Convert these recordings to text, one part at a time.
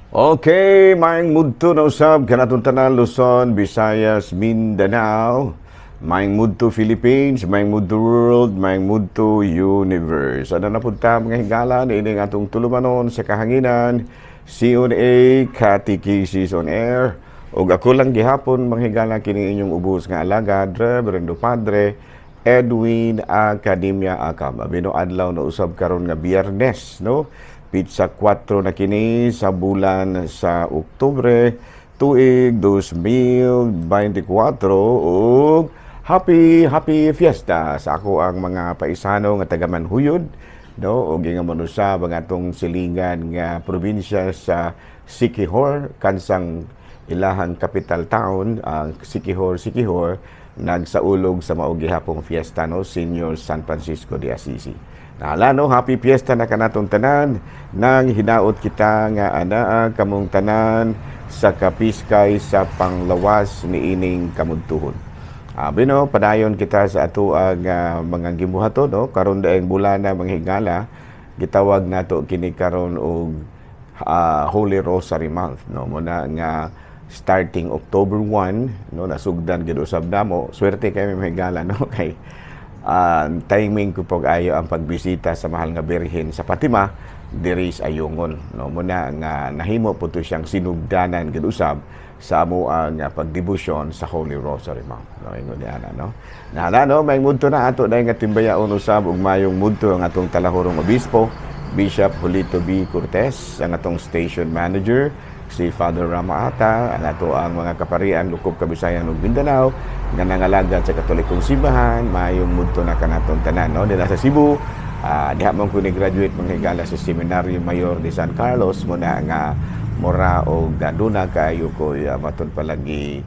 Okay, maayong mudto na usab kanatong tanan, Luzon, Visayas, Mindanao. Maayong mudto, Philippines, maayong mudto, world, maayong mudto, universe. Ano na punta, mga higala, niini nga atong tulumanon sa kahanginan, COA Catechesis on Air. Ug ako lang gihapon, mga higala, kini inyong ubos nga alagad, Reverendo Padre Edwin Academia Acab. Abino adlaw na usab karon nga Biyernes, no? Petsa 4 na kini sa bulan sa Oktubre, tuig 2024, ug happy happy fiesta sa ako ang mga paisano nga taga Manjuyod, no, ug ingon man usab ang atong silingan nga probinsya sa Siquijor, kansang ilahang capital town ang Siquijor. Siquijor nagsaulog sa mao gihapong fiesta, no, Senior San Francisco de Assisi. Nahala no, happy fiesta na kanatong tanan nang hinaot kita nga anaa kamong tanan sa kapiskay sa panglawas niining kamudtuhon. Abi no, padayon kita sa ato ang mga gibuhaton, no, karon daing bulan na, mga higala, gitawag nato kini karon og Holy Rosary Month, no, muna nga starting October 1, no, nasugdan gid usab namo. Swerte kay mga higala, no, kay timing ko pag ayo ang pagbisita sa Mahal nga Birhen sa Fatima diri sa Ayungon, no, muna nga nahimo po to siyang sinugdanan gid usab sa amo ang pagdebosyon sa Holy Rosary Month, no, ingon niya na, no. Nahala no, may mudto na ato dahil nga timbayaon usab ug mayong mudto ang atong talahurong obispo, Bishop Julito B. Cortez, ang atong station manager si Father Rama Ata, ang ato ang mga kaparian lukop Kabisayan ug Mindanao nga nangalagad sa Katolikong Simbahan, mayong mudto na kanatong tanan, no, dila sa Cebu. Diha man ko ni graduate, mga higala, sa Seminario Mayor de San Carlos, muna nga mura og duna kaayo ko maton palagi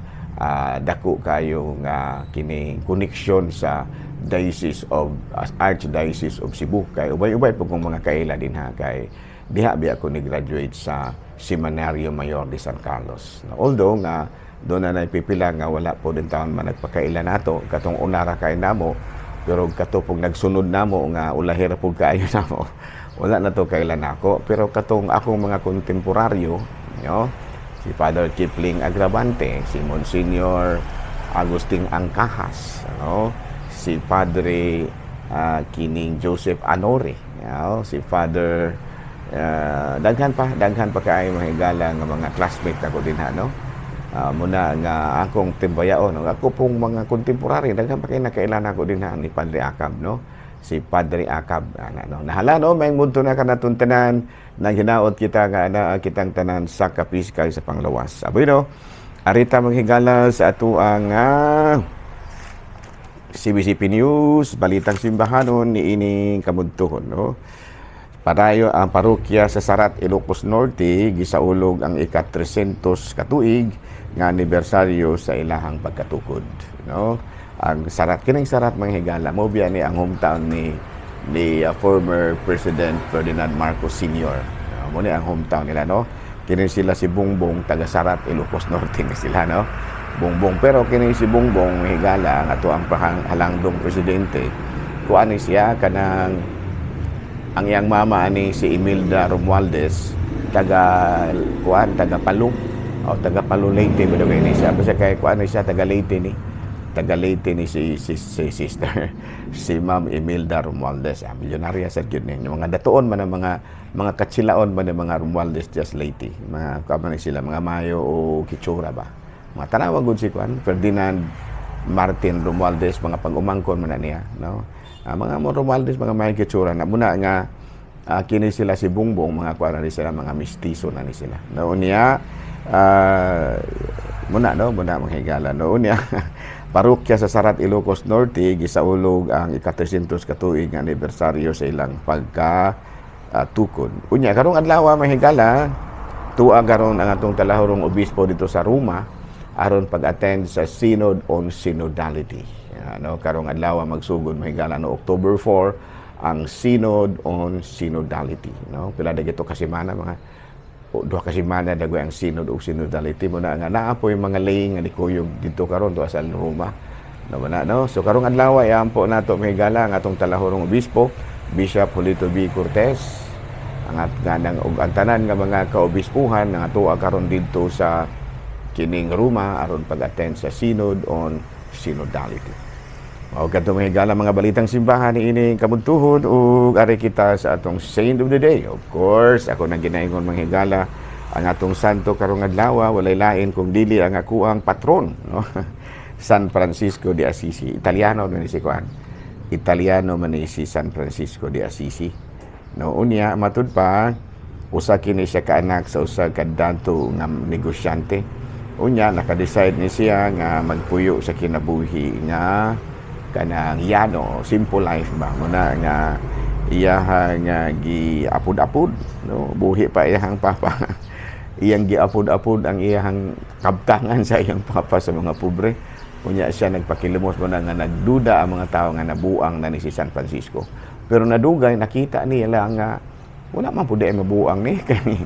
dako kayo nga kini koneksyon sa Diocese of Archdiocese of Cebu, kay ubay-ubay po kong mga kaila din ha, kay diha biya ko ni graduate sa Seminario Mayor de San Carlos. Although nga doon na naipipila nga wala po din taon man nagpakaila nato katong unara kay namo, pero kato pug nagsunod namo nga ulahira pug kaayo namo, wala na to kailan nako. Pero katong akong mga kontemporaryo, no, si Father Kipling Agravante, si Monsignor Agustin Angkahas, no, si Padre kining Joseph Anore, no, si Father daghan pa kaayo, mga higala, nga mga classmate ako din ha, no. Muna nga akong timbayaon, no? Ako pong mga contemporary, daghan pa kay nakailan ako din ha ni Padre Akab, no, si Padre Akab ana, no. Nahala no, may mudto na kanatong tanan nang hinaot kita nga ana kitang tanan sa kapiskay sa panglawas. Aboy no, arita, mga higala, sa ato ang CBCP News, Balitang Simbahanon niining kamudtuhon, no. Padayo ang parokya sa Sarat, Ilocos Norte, gisaulog ang ika-300 katuig nga anibersaryo sa ilahang pagkatukod, no. Ang Sarat, kining Sarat, mga higala, mo biya ni ang hometown ni former President Ferdinand Marcos Sr. No, mo ni ang hometown nila, no. Kini sila si Bongbong, taga Sarat, Ilocos Norte ni sila, no. Bongbong, pero kini si Bongbong, mga higala, ang ato ang halangdong presidente, kuan ni siya kanang ang iyang mama ani si Imelda Romualdez, taga kuan, taga Palo o taga Palo, Leyte ba daw ni siya. Basta kay kuan ni siya, taga Leyte ni, taga Leyte ni si sister, si Ma'am Imelda Romualdez. Milyonarya sa gyud ninyo, mga datuon man ang mga katsilaon man ang mga Romualdez just Leyte, mga kuan man ni sila, mga mayo o kitsura ba, mga tanawa gud si kuan Ferdinand Martin Romualdez, mga pag-umangkon man na niya, no. Mga mo Romualdez, mga may kitsura na muna nga kini sila si Bongbong, mga kuan na ni sila, mga mistiso na ni sila, no. Niya muna no, muna, mga higala, no. Niya parokya sa Sarat, Ilocos Norte, gisaulog ang ika-300 katuig nga anibersaryo sa ilang pagka tukod. Unya karong adlaw, mga higala, tuwa karon ang atong talahurong obispo dito sa Roma aron pag-attend sa Synod on Synodality. Ano, karong adlaw magsugod, mga higala, no, October 4 ang Synod on Synodality, no. Pila na gito ka semana, mga o, duha ka semana dagway ang Synod og Synodality, mo na nga naa po yung mga lay nga nikuyog dito karon tuwa sa Roma. No ba na, no? So karong adlaw ay ampo nato, mga higala, ang atong talahurong obispo, Bishop Julito B. Cortez. Ang at nga nang ug ang tanan nga mga kaobispuhan nga tuwa karon didto sa kining Roma aron pag-attend sa Synod on Synodality. Mao kadto, mga higala, mga balitang simbahan niining kabuntuhon ug ari kita sa atong saint of the day. Of course, ako nang ginaingon, mga higala, ang atong santo karong adlaw walay lain kung dili ang akuang patron, no? San Francisco de Assisi. Italiano man ni si kuan. Italiano man ni si San Francisco de Assisi. No, unya matud pa usa kini siya ka anak sa usa ka dato nga negosyante. Unya naka-decide ni siya nga magpuyo sa kinabuhi nga kanang yano, simple life ba muna nga iyaha nga giapod-apod, no? Buhi pa iyahang papa, iyang giapod-apod ang iyahang kabtangan sa iyang papa sa mga pobre. Unya siya nagpakilimos mo na nga nagduda ang mga tao nga nabuang na ni si San Francisco, pero nadugay nakita nila nga wala man pud ay mabuang ni kay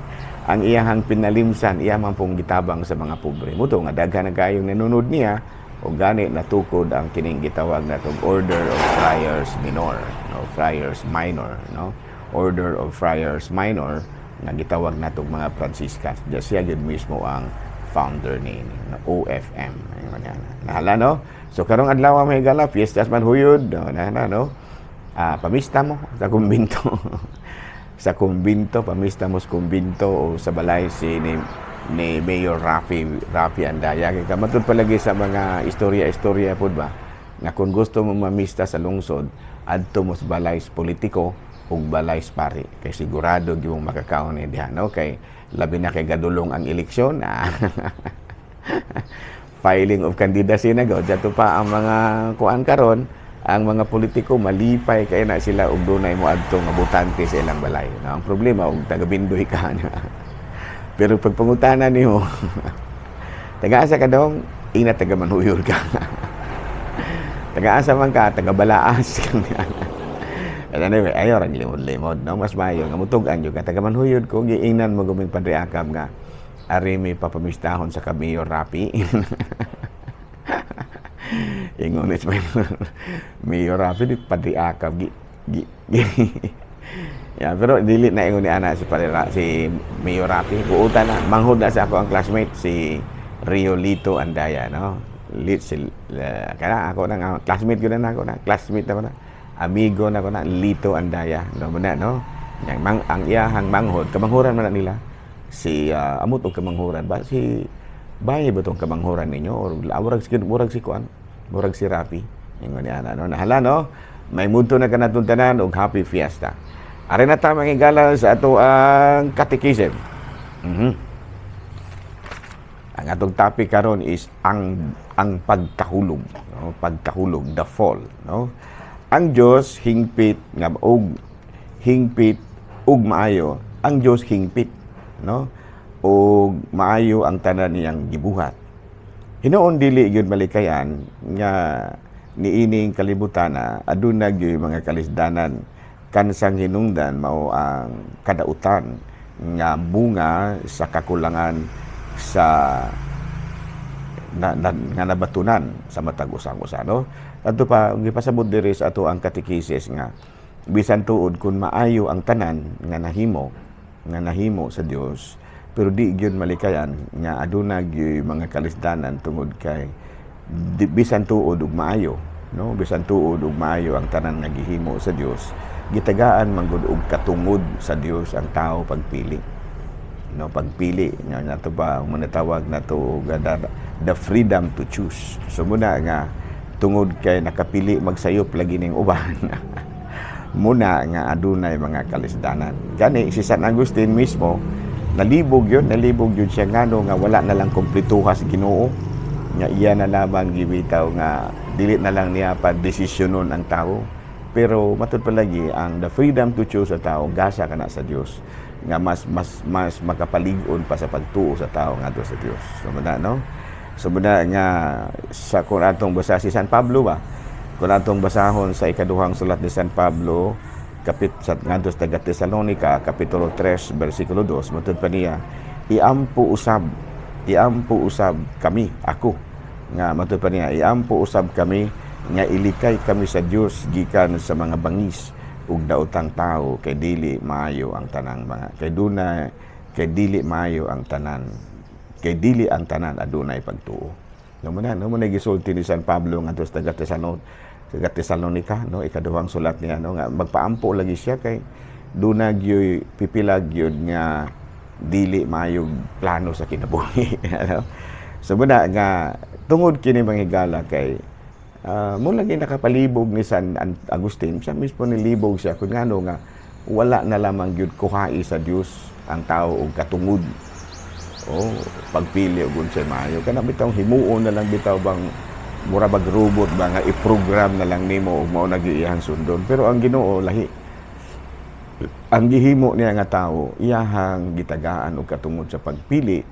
ang iyahang pinalimsan iya man pong gitabang sa mga pobre. Mao to nga daghan na kayong nanunod niya o gani natukod ang kining gitawag natong Order of Friars Minor, no? Friars Minor, no? Order of Friars Minor nga gitawag natong mga Franciscans. Diya siya gyud mismo ang founder ni, no? OFM. Ayun yan. Nahala, no? So karong adlaw, mga higala, fiestas man huyod, no? Na, na, no? Ah, pamista mo sa kumbinto. Sa kumbinto, pamista mo sa kumbinto o sa balay si ni Mayor Rafi Andaya. Kay kamatud palagi sa mga istorya-istorya pod ba nga kung gusto mo mamista sa lungsod, adto mo sa balay sa politiko ug balay sa pari kay sigurado gyud mong makakaon ni diha, no? Kay labi na kay gadulong ang eleksyon, ah. Filing of candidacy na gud. Adto pa ang mga kuan karon, ang mga politiko malipay kay na sila og dunay mo adto nga botante sa ilang balay, no? Ang problema og taga Bindoy ka. Pero pag pangutana nimo, "Taga-asa ka dong?" Ina taga Manuyod ka. "Taga-asa man ka?" Taga Balaas. Anyway, ayaw ra limod-limod, no? Mas maayo nga mutug-an jud ka. "Taga Manhuyod ko," giingnan mo guming Padre Akab nga ari mi papamistahon sa Mayor Rafi. Ingon is Mayor Rafi di Padre Akab gi, gi, gi. Yeah, pero dili na ingon ni ana si Padre si Mayor Rafi. Buutan na manghod na sa ako ang classmate si Rio Lito Andaya, no? Lit si kana ako na nga classmate ko na ako na classmate na ko na amigo na ko na Lito Andaya, no? Mo na, no? Yang mang ang iyahang manghod, kamanghuran man na nila si amot og kamanghuran ba si bayi ba tong kamanghuran ninyo or murag si kuan, murag si Rafi, ingon ni ana, no? Nahala, no? May mudto na kanatong tanan og happy fiesta. Ari na ta, mga higala, sa ato ang catechism. Ang atong topic karon is ang pagkahulog, no? Pagkahulog, the fall, no? Ang Dios hingpit nga og hingpit ug maayo. Ang Dios hingpit, no? Ug maayo ang tanan niyang gibuhat. Hinuon dili gyud malikayan nga niining kalibutan na aduna gyud mga kalisdanan kansang hinungdan mao ang kadautan nga bunga sa kakulangan sa na, na, nga nabatunan sa matag usa-usa, no? Adto pa gipasabot diri sa ato ang katekisis nga bisan tuod kung maayo ang tanan nga nahimo sa Dios, pero di gyud malikayan nga aduna gyud mga kalisdanan tungod kay di, bisan tuod ug maayo, no? Bisan tuod ug maayo ang tanan nga gihimo sa Dios, gitagaan man gud og katungod sa Dios ang tao pagpili, no? Pagpili nga nato ba manatawag nato og the freedom to choose. So muna nga tungod kay nakapili magsayop lagi ning uban, muna nga adunay mga kalisdanan. Gani si San Agustin mismo nalibog yun, nalibog yun siya ngano nga wala na lang kumpletuha sa Ginoo nga iya na lamang gibitaw nga dili na lang niya pa desisyonon ang tao. Pero matud palagi ang the freedom to choose sa tao gasa kana sa Dios nga mas mas mas makapalig-on pa sa pagtuo sa tao ngadto sa Dios. So muna, no? So muna nga sa kung atong basa si San Pablo ba, kung atong basahon sa ikaduhang sulat ni San Pablo kapit sa ngadto sa taga Tesalonica kapitulo 3 bersikulo 2, matud pa niya, "Iampo usab kami," ako nga matud pa niya, "Iampo usab kami nga ilikay kami sa Dios gikan sa mga bangis." Ug daotang tao kay dili maayo ang tanang mga kay duna kay dili maayo ang tanan, kay dili ang tanan adunay pagtuo, no? Mo na, no, mo na gisulti ni San Pablo ngadto sa taga Tesalonica, no, ikaduhang sulat niya, no, nga magpaampo lagi siya kay duna gyoy pipila gyud nga dili maayog plano sa kinabuhi, ano? So muna nga tungod kini, mga higala, kay mo lagi nakapalibog ni San Agustin. Siya mismo nilibog siya kung ngano nga wala na lamang gyud kuhai sa Dios ang tao og katungod o pagpili og unsay maayo. Kana bitaw himuon na lang bitaw bang mura bag robot ba nga i-program na lang nimo ug mao na iyang sundon. Pero ang Ginoo lahi. Ang gihimo niya nga tao, iyahang gitagaan og katungod sa pagpili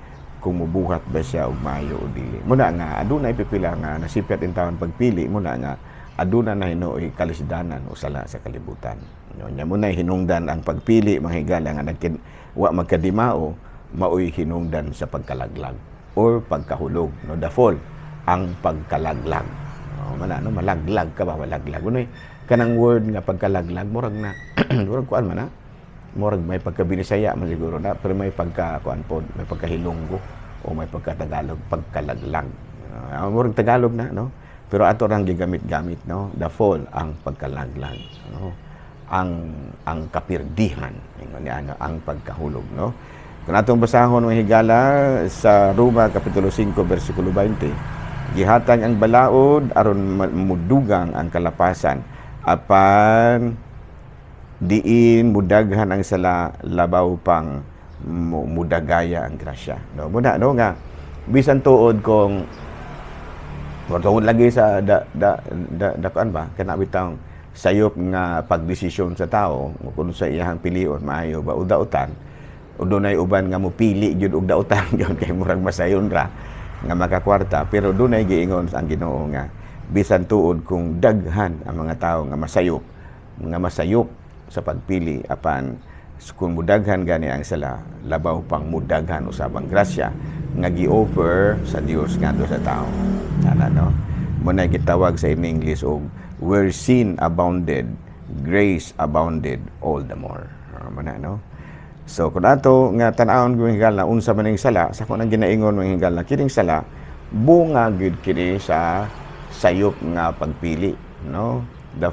kung mubuhat ba siya og maayo o dili. Muna nga adunay pipila nga nasipyat intawon pagpili. Muna nga aduna na hinuoy kalisdanan o sala sa kalibutan, no? Nya muna hinungdan ang pagpili, mga higala, nga wa magkadimao, maoy hinungdan sa pagkalaglag or pagkahulog, no? The fall, ang pagkalaglag, no? Mana, no, malaglag ka ba, malaglag. Unoy kanang word nga pagkalaglag, murag na murag kuan man na, murag may pagkabinisaya man siguro na, pero may pagka kuan pod, may pagkahilonggo o may pagkatagalog, pagkalaglag. Murag Tagalog na, no, pero ato rang gigamit-gamit, no? The fall, ang pagkalaglag, no, ang kapirdihan, ingon ni ano, ang pagkahulog, no? Kung atong basahon, mga higala, sa Roma kapitulo 5 bersikulo 20, gihatag ang balaod aron mudugang ang kalapasan, apan diin mudaghan ang sala, labaw pang mudagaya ang grasya, no? Muna, no, nga bisan tuod kung tungod lagi sa da da da, da kuan ba, kana bitang sayop nga pagdesisyon sa tao kung sa iyang pilion maayo ba o dautan, o dunay uban nga mopili gyud og dautan gyud kay murag masayon ra nga makakwarta. Pero dunay giingon sa ang Ginoo nga bisan tuod kung daghan ang mga tao nga masayop sa pagpili, apan kung mudaghan gani ang sala, labaw pang mudaghan usab ang grasya nga gi-offer sa Dios ngadto sa tao. Ana, no, mo na gitawag sa in English og "Where sin abounded, grace abounded all the more." Mo na, no? So kung ato nga tan-awon, mga higala, unsa man ning sala, sa akong ginaingon, mga higala, kining sala bunga gyud kini sa sayop nga pagpili, no? The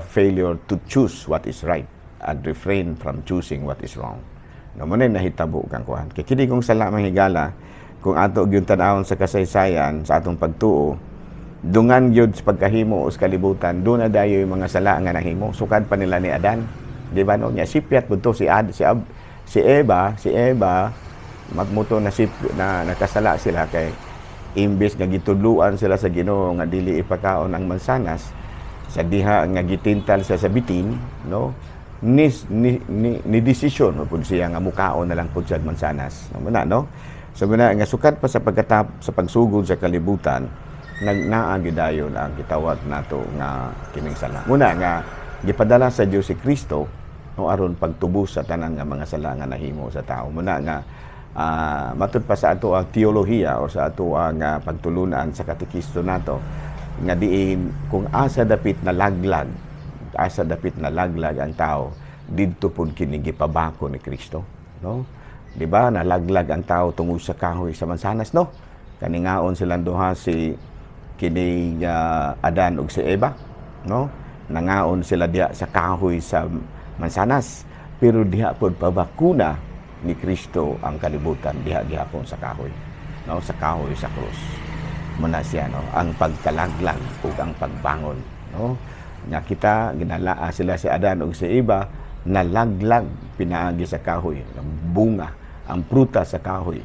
failure to choose what is right and refrain from choosing what is wrong, no? Mo na nahitabo kang kuan kay kini kung sala, mga higala, kung ato gyud tan-awon sa kasaysayan sa atong pagtuo, dungan gyud sa pagkahimo sa kalibutan, doon na dayo yung mga sala nga nahimo sukad pa nila ni Adan, di ba, no? Nya sipyat pud to si Ad si Ab, si Eva. Si Eva magmuto na sip na nakasala sila kay imbes nga gitudluan sila sa Ginoo nga dili ipakaon ang mansanas, sa diha nga gitintal siya sa bitin, no, ni desisyon mo pud siya nga mukaon na lang pud siya og mansanas, no? Muna, no? So muna nga sukad pa sa pagkatap sa pagsugod sa kalibutan, nagnaa gyud dayon ang gitawag nato nga kining sala. Muna nga gipadala sa Dios si Kristo, no, aron pagtubos sa tanan nga mga sala nga nahimo sa tao. Muna nga matud pa sa ato ang teolohiya o sa ato ang pagtulunan sa katekisto nato nga diin kung asa dapit na laglag, asa dapit na laglag ang tao, didto pud kini gipabako ni Kristo, no? Di ba nalaglag ang tao tungod sa kahoy sa mansanas, no? Kaningaon silang duha, si kini Adan ug si Eva, no? Nangaon sila diha sa kahoy sa mansanas, pero diha pod pabakuna ni Kristo ang kalibutan diha gihapon sa kahoy, no, sa kahoy sa krus. Muna siya, no, ang pagkalaglag ug ang pagbangon, no? Nga kita ginalaa sila, si Adan ug si Eva, nalaglag pinaagi sa kahoy, ang bunga, ang prutas sa kahoy,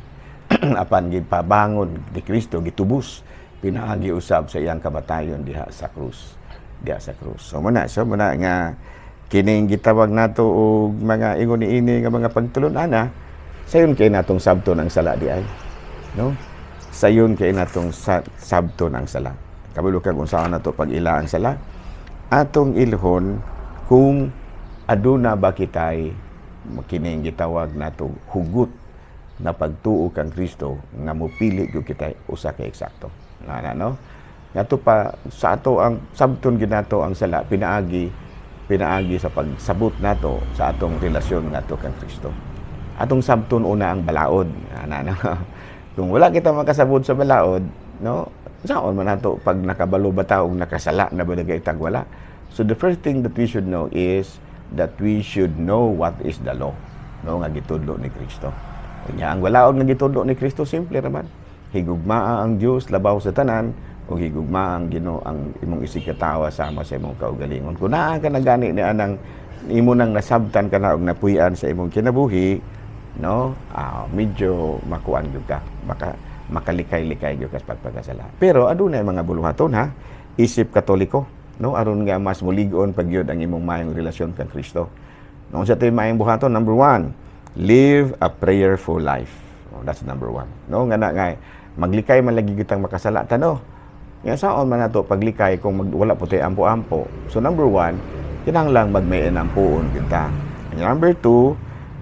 apan gipabangon ni Kristo, gitubos pinaagi usab sa iyang kamatayon diha sa krus, diha sa krus. So muna nga kining gitawag nato og mga ingon niini nga mga pagtulon-ana, sayon kay natong sabton ang sala di ay, no? Sayon kay natong sabton ang sala. Kabalo kag unsaon nato pag-ila ang sala? Atong ilhon kung aduna ba kitay kining gitawag nato hugot na pagtuo kang Kristo nga mopili gyud kita usa ka eksakto na, no? Ngadto pa sa ato ang sabton ginato ang sala pinaagi Pinaagi sa pagsabot nato sa atong relasyon ngadto kang Kristo. Atong sabton una ang balaod. Ana na. Kung wala kita makasabot sa balaod, no, saon man nato pag nakabalo ba ta og nakasala na ba kay tag wala? So the first thing that we should know is that we should know what is the law, no, nga gitudlo ni Kristo. Unya ang balaod nga gitudlo ni Kristo, simple ra man. Higugmaa ang Dios labaw sa tanan ug higugmaa ang Ginoo ang imong isigkatawo sama sa imong kaugalingon. Kung naa ka na gani ni anang imo nang nasabtan ka na og napuy-an sa imong kinabuhi, no? Medyo makuan gyud ka. Maka makalikay-likay gyud ka sa pagpakasala. Pero adunay mga buluhaton ha, isip Katoliko, no? Aron nga mas mulig-on pag gyud ang imong maayong relasyon kang Kristo. No, sa to'y maayong buhaton, number one, live a prayerful life. Oh, that's number one. No, nga na nga maglikay man lagi kitang makasala ta, no? Nga saon man nato paglikay kung wala po tay ampo-ampo? So number one, kinahanglang magmay ampuon kita. And number two,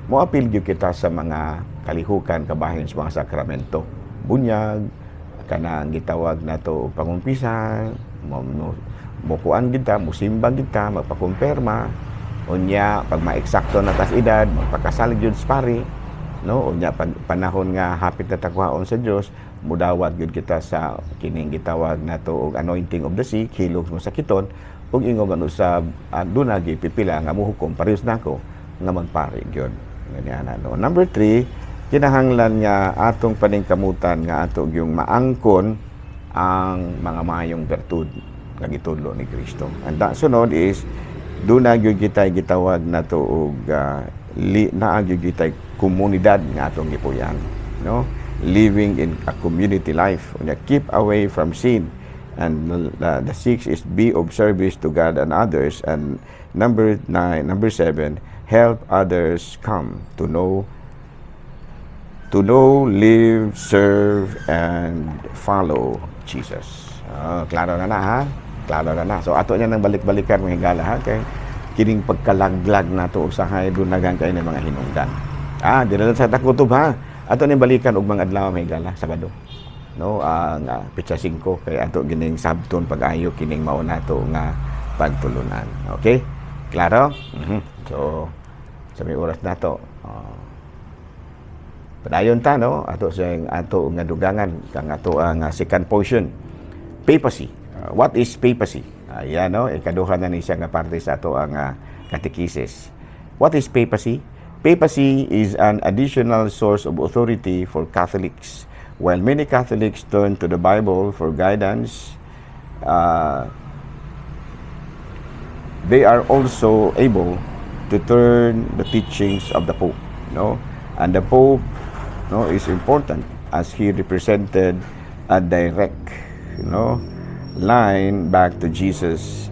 moapil gyud kita sa mga kalihukan kabahin sa mga sakramento. Bunyag, kanang gitawag nato pangumpisal, mo kuan kita, musimba kita, magpakumpirma, unya pag maeksakto na tas edad, magpakasal gyud sa pari, no? Unya pag panahon nga hapit na takwaon sa Dios, mudawat gyud kita sa kining gitawag nato og anointing of the sick, hilog mo sakiton, ug ingon man usab duna gyud pipila nga muhukom parehas nako nga magpari gyud. Ganyan no. Number three, kinahanglan nga atong paningkamutan nga ato gyung maangkon ang mga maayong bertud nga gitudlo ni Kristo. And that sunod is duna gyud kitay gitawag nato og naa gyud kitay komunidad nga atong gipuyan, no? Living in a community life. Unya, keep away from sin. And the six is be of service to God and others. And number nine, number seven, help others come to know, live, serve, and follow Jesus. Ah, klaro na na ha? Klaro na na. So ato niya nang balik-balikan, mga higala ha, kay kining pagkalaglag nato usahay dunagan kay ng mga hinungdan. Di na lang sa takutob ha. Ato ning balikan og mga adlaw, mga higala, Sabado. No, ang petsa 5 kay ato gining sabton pag-ayo kining mao nato nga pagtulunan. Okay? Klaro? So sa may oras nato. Padayon ta, no, ato sa ato nga dugangan kang ato ang second portion. Papacy. What is papacy? Ayan, no, ikaduha na ni siya nga parte sa ato ang katekisis. What is papacy? Papacy is an additional source of authority for Catholics. While many Catholics turn to the Bible for guidance, they are also able to turn the teachings of the Pope, no? And the Pope, no, is important as he represented a direct line back to Jesus.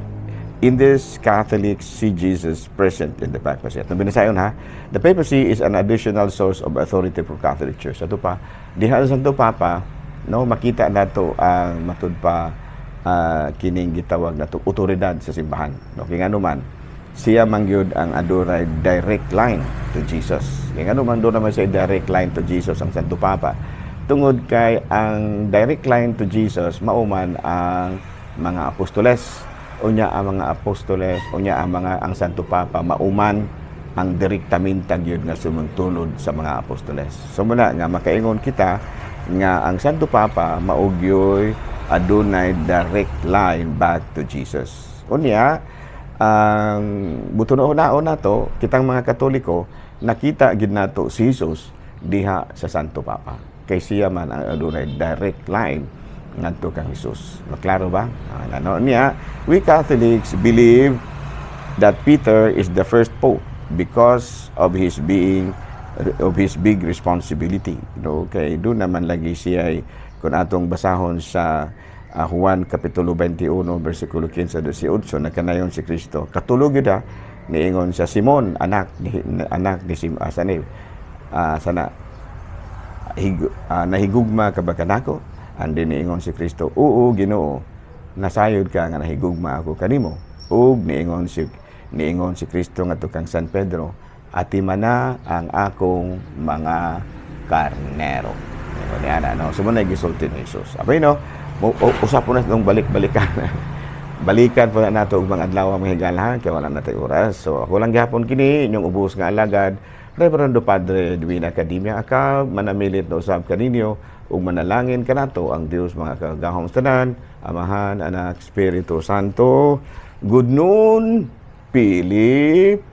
In this, Catholics see Jesus present in the papacy. At binasayon ha, the papacy is an additional source of authority for Catholic Church. Ato pa, diha sa Santo Papa, no, makita nato ang matud pa kining gitawag nato otoridad sa simbahan. No, kay ngano man siya man gyud ang adunay direct line to Jesus. Kay ngano man doon naman siya direct line to Jesus ang Santo Papa? Tungod kay ang direct line to Jesus mao man ang mga apostoles. Unya ang mga apostoles, unya ang Santo Papa mauman ang direktamenta gyud nga sumusunod sa mga apostoles. So muna nga makaingon kita nga ang Santo Papa mao gyoy adunay direct line back to Jesus. Unya ang butuno na to kitang mga Katoliko, nakita gid nato si Jesus diha sa Santo Papa. Kay siya man ang adunay direct line ngadto kang Jesus. Maklaro ba? Ano niya, we Catholics believe that Peter is the first pope because of his big responsibility. No, kay doon naman lagi siya ay, kung atong basahon sa Juan kapitulo 21 bersikulo 15 18, nakanayon si Kristo. Katulog yun niingon siya, "Simon, anak ni Sim, sana sana nahigugma ka ba kanako?" And then niingon si Kristo, "Oo, Ginoo, nasayod ka nga nahigugma ako kanimo." Ug niingon si Kristo ngadto kang San Pedro, "Atimana ang akong mga karnero." Ingon niya na, no? So, mo na gisulti ni Jesus. Abay, no, usap po na itong balik-balikan. Balikan po na nato og mga adlaw, mga higala, kay wala na tay oras. So ako lang gihapon kini inyong ubos nga alagad, Reverendo Padre Edwin Academia Acab, manamilit na usab kaninyo ug manalangin kanato ang Dios makagagahom tanan, Amahan, Anak, Espiritu Santo. Good noon, Pilipinas.